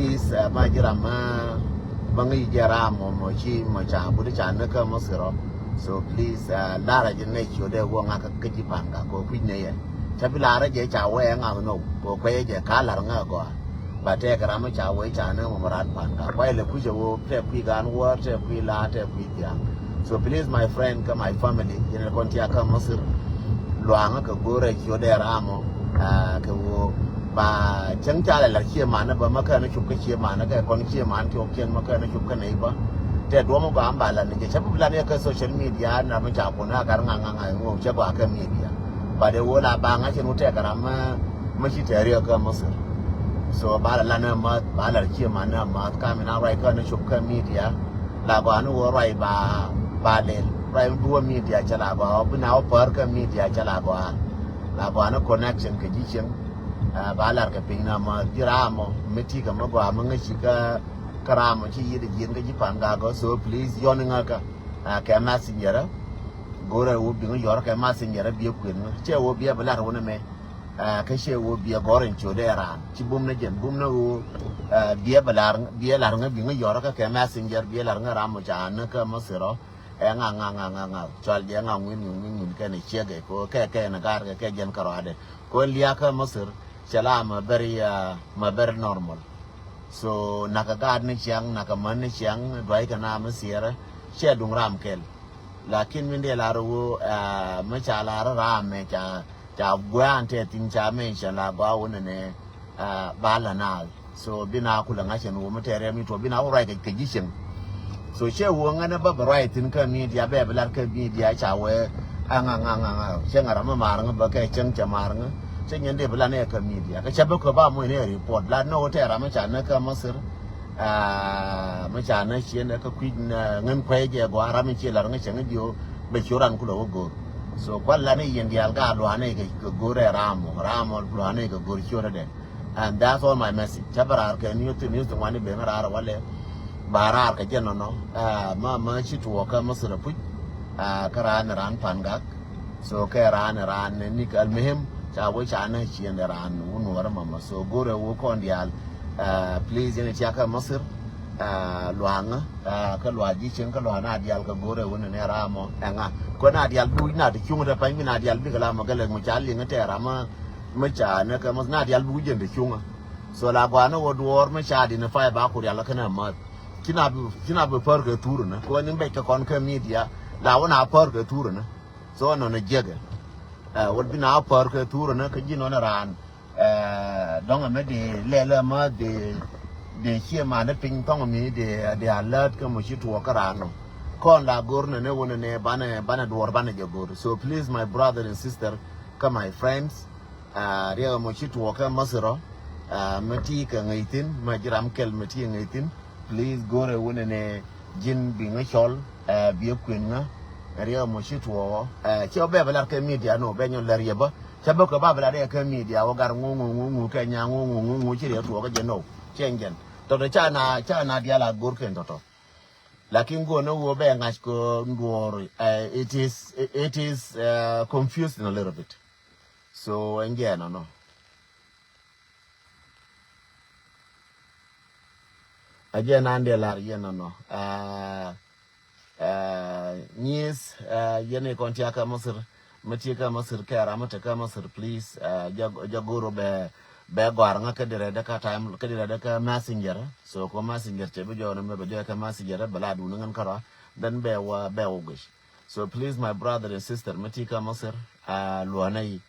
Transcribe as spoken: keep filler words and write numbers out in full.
Please, uh, ma ji̱ ram ma, ma ŋäc jɛ ram mɔ, mɔ ci mɔ ca but ca näk kä Masir ɔ. So please, uh, lar a ji̱ nɛ ciö dee wä ŋa̱k kä ji̱ Pangak kɛ kui̱ nɛ yɛ. Ca bi lar a jɛ ca wee ŋa̱k nɔ kɛ kuɛ jɛ ka lar ŋa̱k gɔaa. Ba tɛk ram ca wee ca näk mɔ rat Pangak. Kuay lɛ kui̱ jɛ wä tɛk kui̱ gan wä tɛk kui̱ la tɛk kui̱ thiaŋ. So please my friend kä my family, yɛn kɔn tia kä Masir, luaŋä kɛ go̱rɛ ciö dee ram mɔ, ah, kɛ woo ba cäŋ ca lɛ lar cie manä bä mä känä cop kä cie manä kɛ kɔn cie manä ti ɔk cien mä känä cop kä nɛy bä. Tɛ duɔm gɔaa ba lan ni jɛ cä bi lan yɛ kä social media na mi ca kun a gar ŋaŋ ŋaŋ ŋaŋ ŋo̱o̱ cä gɔaa kä media. Ba dee woo la ba ŋa̱ cin wä tɛ kɛ ram mä, mä ci tɛ riɛ kä Masir. So ba la lan ɛ math ba lar cie manä math ka mi na ruac känä cop kä media. La gɔaa ni wä ruac ba, ba lel ruac mi bi wä media cɛ la gɔaa bi na wä pär kä media cɛ la gɔaa. La gɔaa ni connection kɛ ji̱ cieŋ. Ah, ba lar kɛ piny na ma ji̱ ram mɔ mi ti kɛ mi gɔaa mi ŋäc ci kä, kä ram mɔ ci yiet ji̱n kä ji̱ Pangak gɔ. So please yɔn ŋä kä, ah, kɛ messenger. Go̱rɛ wä bi ŋä yɔr kɛ messenger bi kuën ŋä cɛ wä bi bi lar wä ni mɛ. Ah, kä cɛ wä bi gɔr in ciö dee ran ci bum ni jɛn bum ni wä, ah, bi bi lar, bi lar ŋä bi ŋä yɔr kä kɛ messenger bi lar ŋä ram mɔ ca ni kä Masir ɔ. Ɛ ŋa ŋa ŋa ŋa ŋa cual jɛ ŋa ŋuin ŋuin ŋuin ŋuin kɛn ciek ɛ ko kɛ kɛ ni gar kɛ kɛ jɛn kärɔadɛ. Ko liakä Masir cɛ la ma very, ah, ma very normal. So nakä gaat ni ciaŋ nakä män ni ciaŋ duac kɛ na mi siɛrɛ cɛ duŋ ram kɛl. Lakin min dee lar woo, ah, mi ca lar ram mɛ ca, ca guɛ an tɛ thin ca mention la gɔaa wä nɛnɛ, ah, ba la na. So bi na kulɛ ŋa̱cɛn wä mi tɛrɛ mi tuɔ bi na wä ruac kɛ ji̱ cieŋ. So cɛ wä ŋänɛ bä bɛ ruac thin kä media bɛ bi lar kä media ca wee. Aŋa ŋa ŋa ŋa cɛ ŋa ram mi mar ŋä bä kɛ cieŋ cɛ mar ŋä. Cɛ nyɛn dee bi lar nɛ kä media kɛ cɛ bä kɛ ba muc nɛ report lar nɛ wä tɛ ram mi ca nɛ kä Masir. Ah, mi ca nɛ ciɛ nɛ kä kui̱ nɛ ŋän kuɛ jɛ gɔaa ram mi ciɛ lar ŋä cɛ ŋä jiɔ bɛ ciɔ ran kulɛ wä go̱r. So kual lar nɛ yɛn diaal ka luanɛ kɛ go̱r ɛ ram mɔ ram mɔ luanɛ kɛ go̱r ciɔ nɛ dɛ. And that's all my message. Cä bä raar kɛ news ti news ti ŋuani ben raar walɛ. Ba raar kɛ jɛ nɔnɔ. Ah, ma ma ci tuɔɔk kä Masir apuc. Ah, kä raan raan Pangak. So kɛ raan raan ni kɛ almuhim ca wä ca na ciɛn raan wun wä rɛ mama. So go̱rɛ wä kɔn diaal. Ah, please yɛn tia kä Masir. Ah, luaŋä. Ah, kä luaŋ ji̱ cieŋ kä luaŋ na diaal kä go̱rɛ wä ni nɛ ram mɔ ɛŋa. Kɔ na diaal bi wi̱c na ti cuŋ rɛ pany bi na diaal bi kɛ la mɔ kɛ lɛ mɔ ca liŋ tɛ ram mɔ. Mi ca ni kɛ mɔ na dial bi wi̱c jɛn ti cuŋä. So la gɔaa ni wä duɔɔr mi ca di ni fay ba ku rial kɛn ɛ mäth. Ci na bi, ci na bi pär kɛ thur ni kɛ wä ni bɛc kɛ kɔn kɛ media. La wä na pär kɛ thur ni. So nɔ ni jiɛkɛ. Ɛ wä bi na pär kɛ thur ni kɛ ji̱ nɔ ni raan. Ɛ dɔŋ ɛmɛ di lɛl ɛmɛ di, di cie mani piny thɔŋ mi di, di alert kɛ mɔ ci tuɔɔk kä raan nɔ. Kɔn la go̱r ni ni wä ni ni banɛ, banɛ duɔɔr banɛ jɛ go̱r. So please my brother and sister kä my friends. Ah, riɛk ɛmɔ ci tuɔɔk kä Masir ɔ. Ah, mi ti kɛ ŋäc thi̱n, ma ji̱ ram kɛl mi ti kɛ ŋäc thi̱n. Please go̱rɛ wunɛ nɛ ji̱n bi ŋä cɔl, ah, bi ɛ kuën ŋä. Riɛk ɛmɔ ci tuɔɔk ɔ. Ah, cɛ ɔ bɛ bɛ lar kɛ media nɔ, bɛ nyɔn lɛr yɛ bä. Cɛ bä kɛ ba bɛ lar yɛ kɛ media wä gar ŋu ŋu ŋu ŋu kɛ nya ŋu ŋu ŋu ŋu ci riɛk tuɔɔk kɛ jɛ nɔ. Cɛ jɛn. Tɔtɔ ca na, ca na dial a go̱r kɛn tɔtɔ. Lakin go̱r nɛ wä bɛ ŋa̱c kɛ nduɔɔr, ah, it is, it is, ah, confusing a little bit. So ɛn jɛ nɔnɔ. Ɛ jɛ nan dee lar yɛn nɔnɔ. Ah, ah, nyis, ah, yɛn ikɔn tia kä Masir. Mi ti kä Masir kɛ ram mi te kä Masir, please. Ah, jɛ, jɛ go̱r bɛ, bɛ gɔar ŋa kä dirɛ dɛ kä time, kä dirɛ dɛ kä messenger. So ko messenger cɛ bi jɔɔn mi bɛ jɔɔ kä messenger bɛ la dun ŋän kärɔa. Then bɛ wä, bɛ wä guic. So please my brother and sister, mi ti kä Masir, ah, luɔnɛ yi.